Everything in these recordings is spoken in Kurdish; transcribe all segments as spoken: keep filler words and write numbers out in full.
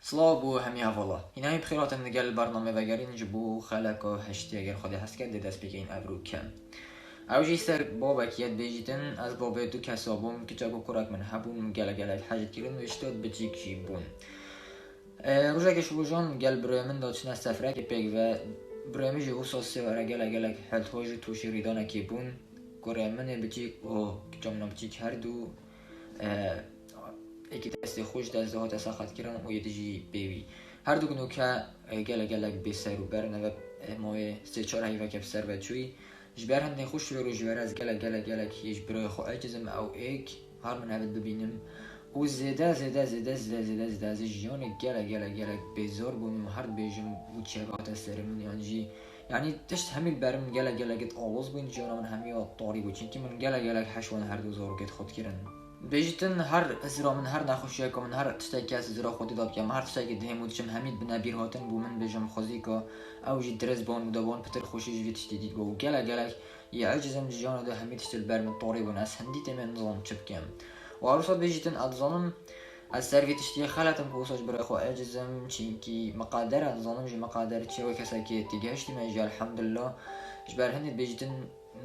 Silav bo hemî hevala. Hînayî bi xêr hatin digel bernamê vegerîn ji bo xeleka heştê, eger Xwedê hez kir, dê dest pê keyin evroke. Ew jî ser bavekî ye dibêjîtin, ez bavê du kesa bûm, kiçek û kurek min hebûn, min gelek gelek hez dikirin û îşte biçîk jî bûn. E, rojekê ji rojan gel birayê min de çine seferekê pêk ve, birayê min jî wisa sê were gelek gelek hildhoş û tûşî rîdanekê bûn. Kurê min ê biçîk û kiça min a biçîk her du, e, êkî destê xwe ji dest de hate seqetkirin û yê di jî bê wî. Her du nûke, e, gelek gelek bê ser û ber ne ve, e, mawê sê çar heyveke bi ser ve çûyî. Ji ber hindê xwe şûr û ji ber ez gelek, gelek, gelek hî ji birayê xwe eciz im, ew êk har min evit bibînim. Û zêde, zêde, zêde, zêde, zêde, zêde ez ê jiyanê gelek, gelek, gelek bêzar bûm û her dibêjim û çi hate serê min yan jî, yanî tişt hemî li ber min gelek, gelek it aloz bûn, jiyana min hemî ya tarî bû. Çimkî min gelek, gelek heş wan her du zarokêt xwe dikirin. Bêjîtin her hizira min, her nexweşiyeka min, her tiştekî ez hizira Xwedê de bikem, her tiştekî dihêm û diçim hemî bi nebîr hatin bû min bêjim xwezîka ew jî dirist ban û deban pitir xweşî ji vî tiştî dît bû û gelek gelek yê eciz im ji jiyana de hemî tiştî li ber min torî bûn. Ez hindî têmê nizanim çi bikim. Û her wisa bêjîtin ez dizanim ez ser vî tiştî xelet im ku wisa ji birayê xwe eciz im, çimkî miqader ez dizanim jî miqader çi wê kesekê têgihiştî me jî elhamdulillah. Ji ber hindê dibêjîtin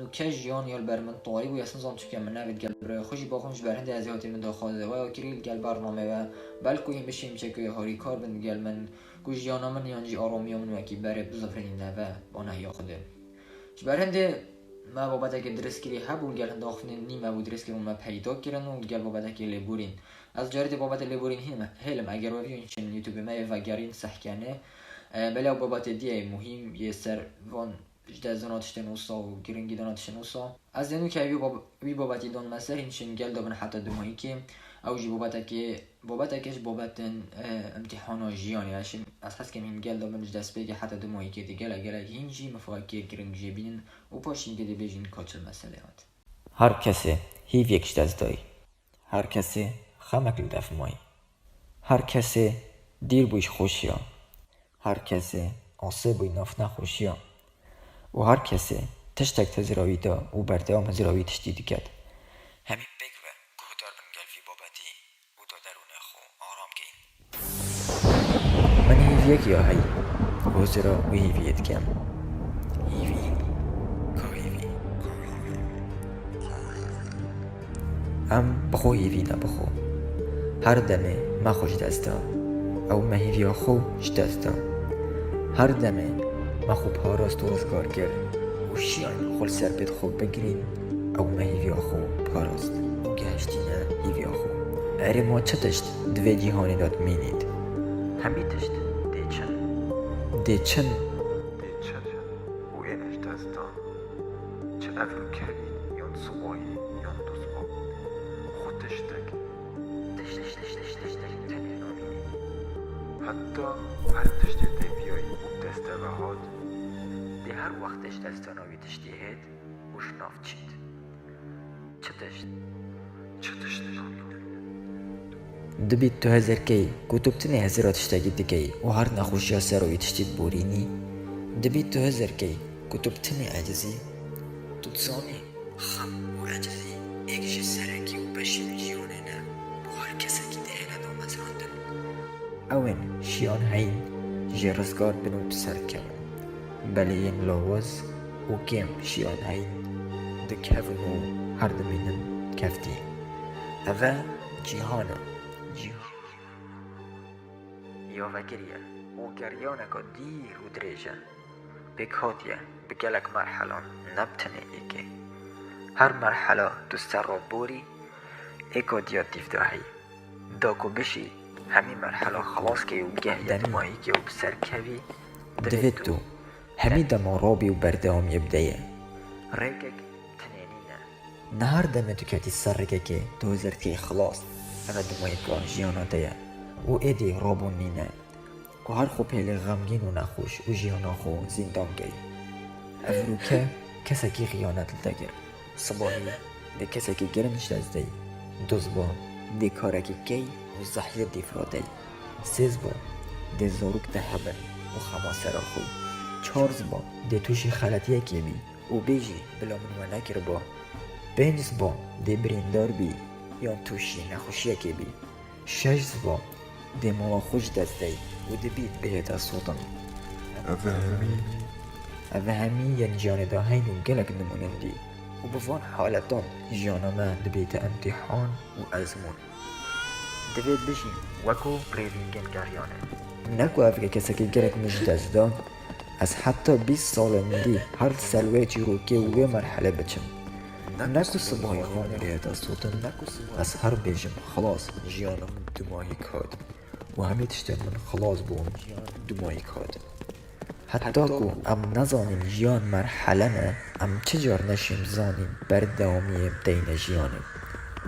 nûke jiyan ya li ber min tarî bû, ez nizam çi bikim, min nevêt gel birayê xwe jî baxim, ji ber hindê ez ê hatî min daxwaze we ya kirî li gel bernamê we. Belkû hîn bişêm çekê harîkar bin gel min, ku jiyana min yan jî aramiya min wekî berê bizifrînîne ve, ba nehiya Xwedê. Ji ber hindê me babetekê dirist kirî hebû, gel hinda xwînên nî me bû dirist kirin û me peyda kirin û gel babetekê lêborîn. Ez carê dê babetê lêborîn hîn hêlim, eger we vî çin YouTube me yê vegerîn sehkene, e, belê ew babetê diyê muhîm yê ser van ji destdana tiştên wisa û giringî dana tiştên wisa. Ez ê nûke wî bab-, wî babetî dan me ser hîn şin gel dabin heta dumahîkê. Ew jî babetekê, babetekê ji babetên, e, imtîhana jiyanê ye. Şin ez hez kim hîn gel dabin ji destpêkê heta dumahîkê dê gelek gelek hîn jî mifakê giring jê bînin û paşîn dê dê bêjin ka çi meselê hat. Her kesê hîviyek ji dest dayî. Her kesê xemek li def mayî. Her kesê dîr bûyî ji xweşiya. Her kesê asê bûyî nav nexweşiya. Û her kesê tiştek hizira wî da û berdewam hizira wî tiştî diket. Hemî pêk ve guhdar bin gel vî babetî û da derûnê xwe aram keyin. Min hîviyek ya heyî, hozira wî hîviyê dikem. Hîvî. Ka hîvî. Em bi xwe hîvî ne bi xwe. Her demê me xwe ji dest da. Ew me hîviya xwe ji dest da. Her demê me xwe parast û rizgar kir û şiyan xwe li ser pêt xwe bigirîn. Ew me hîviya xwe parast û gehiştîne hîviya xwe. Erê ma çi tişt di vê cîhanê de dimînît? Hemî tişt dê çin. Dê çin. Dê çin û ên ji dest dan. Çi evroke bît yan sibahî yan dusba. Xwe tiştek, tiştek, tiştek, tiştek tenê namînî. Heta her tiştê tê biyayî û dest te ve hat, dê her wextê ji destana wî tiştî hêt û ji nav çît. Çi tişt? Çi tişt? Dibît tu hezirkey ku tu bi tinê hezira tiştekî dikey û her nexweşiya ser wî tiştî diborînî? Dibît tu hezirkey ku tu bi tinê ecizî? Tu dizanî xem û ecizî êk ji serekî û beşên jiyanê ne, bo her kesekî dihêle damezrandin. Ew ên şiyan heyîn jê rizgar bin û bi ser kevin. Belê yên lawaz û kêm şiyan heyîn dikevin û her dimînin keftî. Ev e cîhan e. Cîhan ya vekirî ye û geryaneka dîr û dirêj e. Pêk hatiye bi gelek merhelan, ne bi tenê êkê. Her merhela tu ser re borî, êka diya dîv de heyî. Da ku bişî, hemî merhela xilas key û gehî demahîkê û bi ser kevî, divê tu hemî dema rabî û berdewamiyê bideyê. Rêkek tinê nîne. Ne her demê tu ketî ser rêkekê, tu hizir dikey xilas. Ev e dimahîka jiyana te ye û êdî rabûn nîne. Ku her xwe pêlê xemgîn û nexweş û jiyana xwe zîndan key. Evroke kesekî xiyanet li te kir. Sibahî dê kesekî girin ji dest dey. Du ziba dê karekî key û zehiyê dîfra dey. Sê ziba dê zarok te hebin û xema sera xwe. Çar ziba dê tûşî xeletiyekê bî û bêjî bila min we nekiriba. Pênc ziba dê birîndar bî yan tûşî nexweşiyekê bî. Şeş ziba Dê mala xwe ji dest dey û dibît bihête sotin. Ev hemî. Ev hemî yên jiyanê de heyn û gelek nimûne dî û bi van haletan jiyana me dibête îmtîhan û ezmûn. Divêt bijîm weko rêvîngên geriyanê. Ne ku ev kesekî gelek min ji dest da, ez heta bîst salên dî her li ser wê çîrokê û wê merhelê biçim. Ne ku sibahî xwe bihête sotin, ez her bêjim, xilas, jiyana min dumahîk hat. Û hemî tiştên min xilas bûn, dumahîk hat. Heta ku em nezanîn jiyan merhele ne, em çi car neşên bizanîn berdewamiyê bideyne jiyanê.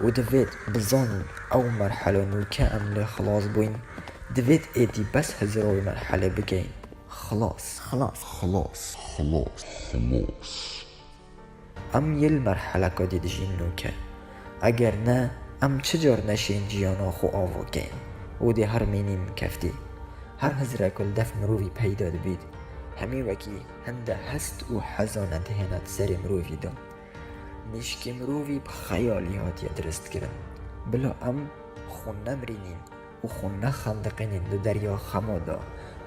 Û divêt bizanîn ew merhela nûke em lê xilas bûyn, divêt êdî bes hizira wê merhelê bikeyn. Xilas. Xilas. Xilas. Xilas. Xilas. Em yê li merheleka dî dijîn nûke. Eger ne, em çi car neşên jiyana xwe ava keyn û dê her mînîn keftî. Her hizrek ku li def mirovî peyda dibît, hemî wekî hinde hest û hezane dihêne di serê mirovî de. Nişkê mirovî bi xeyalî hatiye diristkirin. Bila em xwe nemirînîn û xwe nexendiqînîn di derya xema de,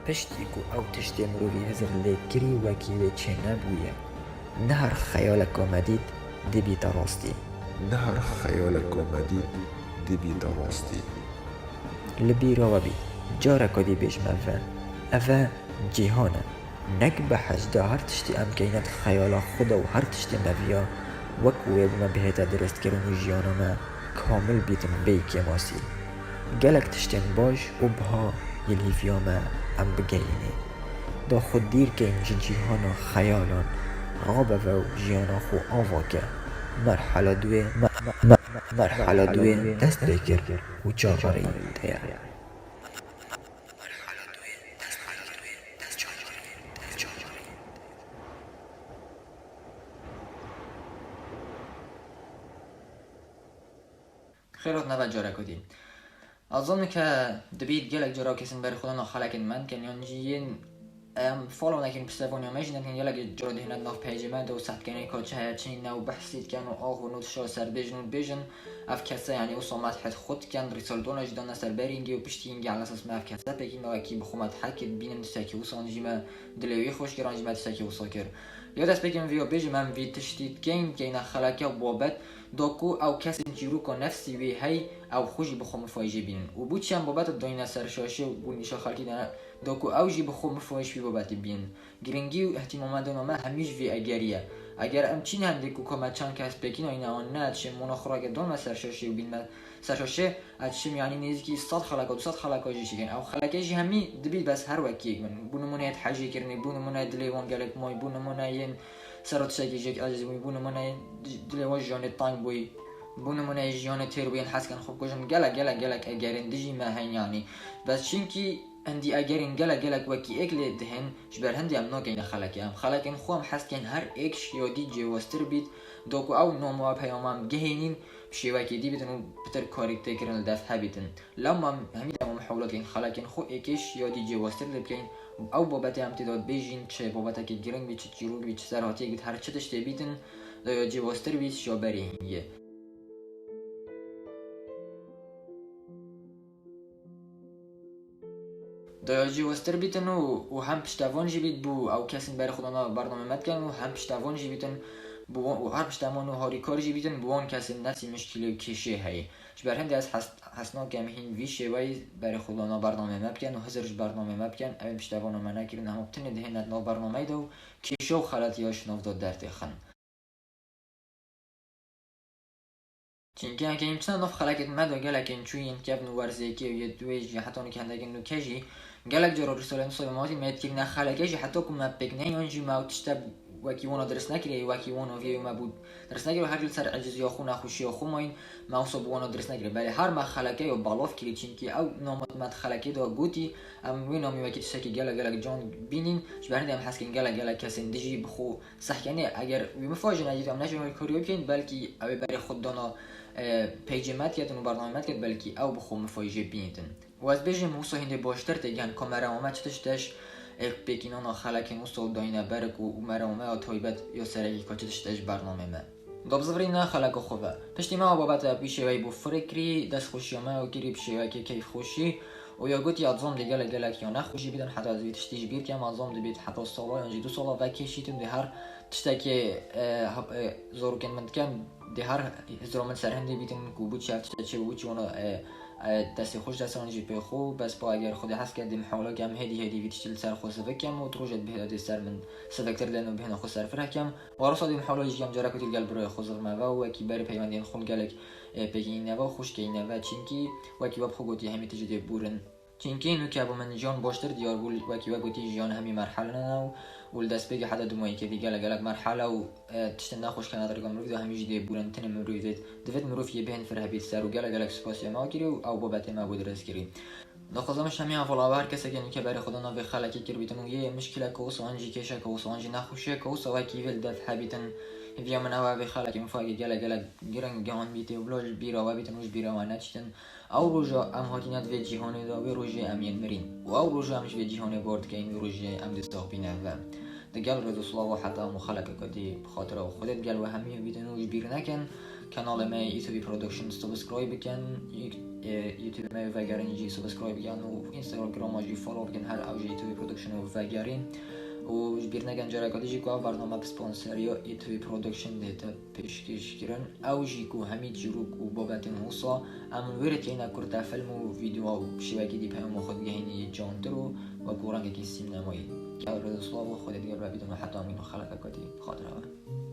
piştî ku ew tiştê mirovî hizir lê kirî wekî wê çênebûye. Ne her xeyaleka me dît dibîte rastî. Ne her xeyaleka me dît dibîte rastî. Li bîra we bî, careka dî bêjim ev e. Ev e cîhan e. Nek behs de her tiştê em keyne di xeyala xwe de û her tiştê me viya wek wê bi me bihête diristkirin û jiyana me kamil bîtin bêyî kêmasî. Gelek tiştên baş û biha yê li hîviya me em bigehînê. Da xwe dîr keyn ji cîhana xeyalan, rabeve û jiyana xwe ava ke. Merhela duê, me-, me-, me-, merhela duê dest pê kir û çaverî te ye. Xêr hat nava careke dî. Ez zanim ke dibît gelek cara kesên berê xwe dana xelekên me dikin, yan jî yên em follow nekin piştevaniya me jî nedikin, gelek cara dihêne di nav peycê me de û sehd kenê ka çi heye çi nîne û behsî dikin û ax û nû tişa ser bêjin û dibêjin. Ev kese, yanî, wisa medhê xwe dikin, rîsal dona jî dana ser berî hingê û piştî hingê elesas me ev kese pêkî me wekî bi xwe medhe kir, bînim tiştekî wisa jî me dilê wî xweş kir, an jî me tiştekî wisa kir. Ya destpêkê min vî ya bêjim, em vî tiştî dikeyn, keyne xeleke û babet, da ku ew kesên çîroka nefsî wî hey, ew xwe jî bi xwe mifayî jê bînin. Û bo çi em babeta dayne ser şaşê û bo nîşa xelkî dane, da ku ew jî bi xwe mifayî ji vî babetê bînin. Giringî û ihtimamendana me hemî ji vî egerî ye. Eger em çîn hendê ku ka me çend kes pêkî nayne an ne, dişên mona xwe rage dan me ser şaşê û bîn me ser şaşê, ez dişim, yanî, nêzîkî sed xeleka, du sed xeleka jî çêkin. Ew xeleke jî hemî dibît bes her wekî yek bin. Bo nimûne yê dihejê kirinê, bo nimûne dilê wan gelek may, bo nimûne yên ser tiştekî jêk eciz bûyî, bo nimûne di-, dilê wan jiyanê teng bûyî, bo nimûne jiyanê têr bûyî, hez kin xwe bikujin. Gelek, gelek, gelek egerên dijî me heyn, yanî. Bes çimkî hindî egerên gelek, gelek wekî êk lê dihên, ji ber hindî em nakeyne xelekê. Em xelekên xwe em hez kên her êk ji ya dî cêwaztir bît, da ku ew nom û ev peyama em gihênîn, bi şêwekê dî bîtin û pitir karî tê kirin li def hebîtin. Lewma em hemî dema em hewla dikeyn xelekên xwe êkê ji ya dî cêwaztir lê bikeyn. Ew babetê em tê de dibêjîn, çi babetekê giring bî, çi çîrok bî, çi serhatiyek bî, her çi tiştê bîtin, e, cêwaztir bî ji ya berê hingê. Da ya cêwaztir bîtin û, û hem piştevan jî bît bo ew kesên berê xwe dana bernamê me dikin û hem piştevan jî bîtin bo wan û her piştevan û harîkar jî bîtin bo wan kesên nefsî mişkîlê û kêşê heye. Ji ber hindê ez hes-, hes nakim hîn vî şêweyî berê xwe dana bernamê me bikin û hizir ji bernamê me bikin. Ew ên piştevana me nekirin, hema bi tinê dihêne di nav bernameyê de û kêşe û xeletiya ji nav de dertêxin. Çimkî heke em çine nav xelekê me de gelekên çûyîn kevn û werzêkê û yê wê jî heta nûke hendekên nûke jî gelek cara rîsalên wisa bi matî me yê dikirine xelekê jî heta ku me pêk neyên yan jî me ew tişte wekî wana dirist nekiriye, wekî wana viyê me bû dirist nekiriye, her li ser eciziya xwe, nexweşiya xwe mayîn, me wisa bi wana dirist nekiriye. Belê her me xelekê ya belav kiriye, çimkî ew nama me di xelekê de gotî, em wê namî wekî tiştekî gelek gelek can bînîn, ji ber hindê em hez kên gelek gelek kesên dijî bi xwe sehkenê, eger wî mifajin, eger em neşin wê karî wê bikeyn, belkî ew ê berê xwe dana, e, peycê me diketin û bernamê me diket, belkî ew bi xwe mifayî jê bînîtin. Û ez bêjim, wisa hindê baştir tê, yan kamera me çi tişt e ji êk pêkînana xelekên wisa û dayîne berik û, û merama me ya taybet ya serekî ka çi tişt e ji bernamê me. Da bizivirîne xeleka xwe ve. Piştî me ew babete bi şêweyî bo firê kirî, destxweşiya me ew kirî bi şêwekê keyfxweşî û ya gotî, ez zom dê gelek gelek ya nexweş jî bîtin, heta ez vî tiştî ji bîr kem, ez zom dibît heta sala yan jî du sala vekişîtim, dê her tiştekê, e, heb-, e, zarokên min dikin, dê her hizra min ser hindê bîtin ku bû çi, ev tiştek çi bû, çi wana, e, e, destê xwe ji dest wan jî pê xwe, bes pa eger Xwedê hez ke, dê mihala ke em hêdî hêdî vî tiştî li ser xwe sivik kem û tu rojek bihêle dê ser min siviktir lên û bihêne xwe ser fireh kem. Wa rasa dê mihala jî em careke dî li gel birayê xwe zilme ve û wekî berê peywendiyên xwe li gelek, e, pêkînîne ve, xweş keyîne ve, çimkî wekî we bi xwe gotî, hemî tişt jî dê bûrin. Çimkî nûke bo min jiyan baştir diyar bû, wekî we gotî, jiyan hemî merhele ne û, û li destpêkê heta dumahîkê dî gelek gelek merhele û, e, tiştên nexweş kene derga mirovî de, hemî jî dê bûrin. Tenê mirov divêt, divêt mirov yê bihên fireh bît ser û gelek gelek spasiya me kirî û ew babetê me bû dirêz kirî. Dixwazim ji hemî hevala ve her kesekê nûke berê xwe da navê xelekê kiribîtin û yê mişkileke wisa an jî kêşeke wisa an jî nexweşiyeke wisa wekî vê li dev hebîtin. Hêviya min ew e vê xelekê min fayekê gelek gelek giring gihan bîtê û bila ji bîra we bîtin û ji bîra we neçîtin. Ew roja em hatine di vê cîhanê de, wê rojê em yên mirîn. Û ew roja em ji vê cîhanê bar dikeyin, wê rojê em dê sax bîne ve. Digel rêz û silav û heta hemû xelekeke dî, bi xatira Xwedê digel we hemî bîtin û ji bîr nekin. Kanalê me yê E two B Production subscribe bikin. Yek-, e, YouTube me vegerin jî subscribe bikin û Instagrama jî follow bikin, her ew jî E two B Production û vegerîn. Û ji bîr nekin careka dî jî ku ev bername bi sponsoriya E two B Production dê te pêşkêş kirin. Ew jî ku hemî çîrok û babetên wisa em li wê re teyne kurte film û vîdeo û şêwekî dî peyama xwe digehînî yê cantir û wekû rengekî sînemayî. Gel rêz û silav û Xwedê digel we bîtin û heta mîn û xelekeke dî bi xatira we.